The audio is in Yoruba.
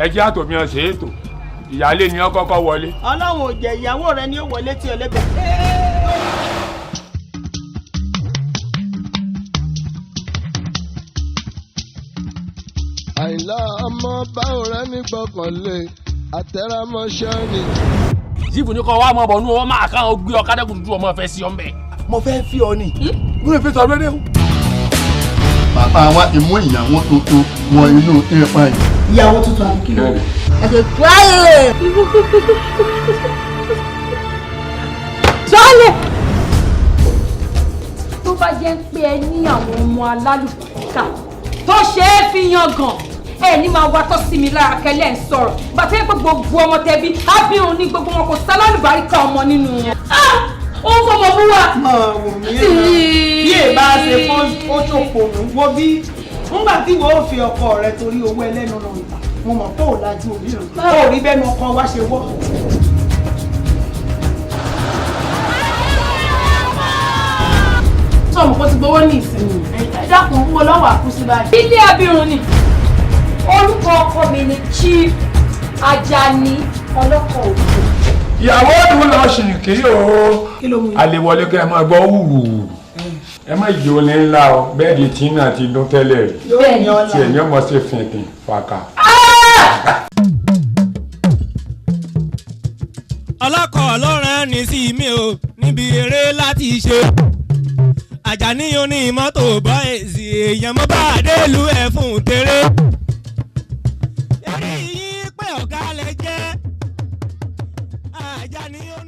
Ẹ jẹ́ àtòmí ọ̀sẹ̀ ètò ìyáálé ni ó kọ́kọ́ wọlé. Ọlọ́run ò jẹ́ ìyàwó rẹ ni ó wọlé tí ọlẹ́gbẹ̀ẹ́. Àyìnlá ọmọ báwo rẹ ní gbọ́kànlé àtẹ̀rámọ́ṣẹ́ ni. Jíìpù ní kọ́ wa mọ̀ bọ̀ nú ọ máa káwọn gbé ọ kádẹ́kùn dúdú ọmọ fẹ́ sí ọ mbẹ́. Mo fẹ́ fi ọ ni. Mo lè fi sọ lóde o. Bàbá wa ti mú ìyàwó tuntun wọ inú ipa yìí. Ìyàwó tuntun àbí kí ló dé? Ẹsẹ̀ tuwálé. Tuwálé. Tó bá jẹ́ pé ẹ ní àwọn ọmọ alálùbáríkà tó ṣe é fi yangàn, ẹ ní máa wá tọ́ sí mi lára kẹlẹ́ ń sọ̀rọ̀ bàtà yẹn pé gbogbo ọmọ tẹbí ábíhun ní gbogbo wọn kò sálálùbáríkà ọmọ nínú wọn. Ó ń fọmọ bú wa. Máa wò mí ràn bí èèbá ṣe fọ́n ó ṣòpònú wo bí ńgbà tí wọ́n ò fi ọkọ rẹ torí owó ẹlẹ́nu náà ń tà mo mọ̀ pé ò lajú òríran ó rí bẹ́ẹ̀ nu ọkọ wa ṣe wọ́. Sọ̀rọ̀ kó ti gbowó ní ìsinmi. Ẹ dákun ń wo lọ́wọ́ àkúsí báyìí. Ilé abirùn ni orúkọ ọkọ mi ni Chief Ajani ọlọ́kọ̀ òkú. Ìyàwó ọdún lọ ṣìnkì o. Kí ló mú yín? A lè wọlé kẹ́ ẹ máa gbọ́ wùwù. Ẹ má yí oní ńlá o, bẹ́ẹ̀ni tí náà ti dún tẹ́lẹ̀ rí. Yóò ní ọ̀la. Tí ẹ̀yìn ọmọ ṣe fìnkìn fàkà. Ọlọ́kọ̀ ọlọ́run ní sí mi o níbi eré láti ṣe. Àjàní oní mọ́tò bọ́ èsì èèyàn mọ́ bá àdélu ẹ̀ fún tèrè. Eré yìí pé ọ̀gá lẹ jẹ́. Àjàní oní.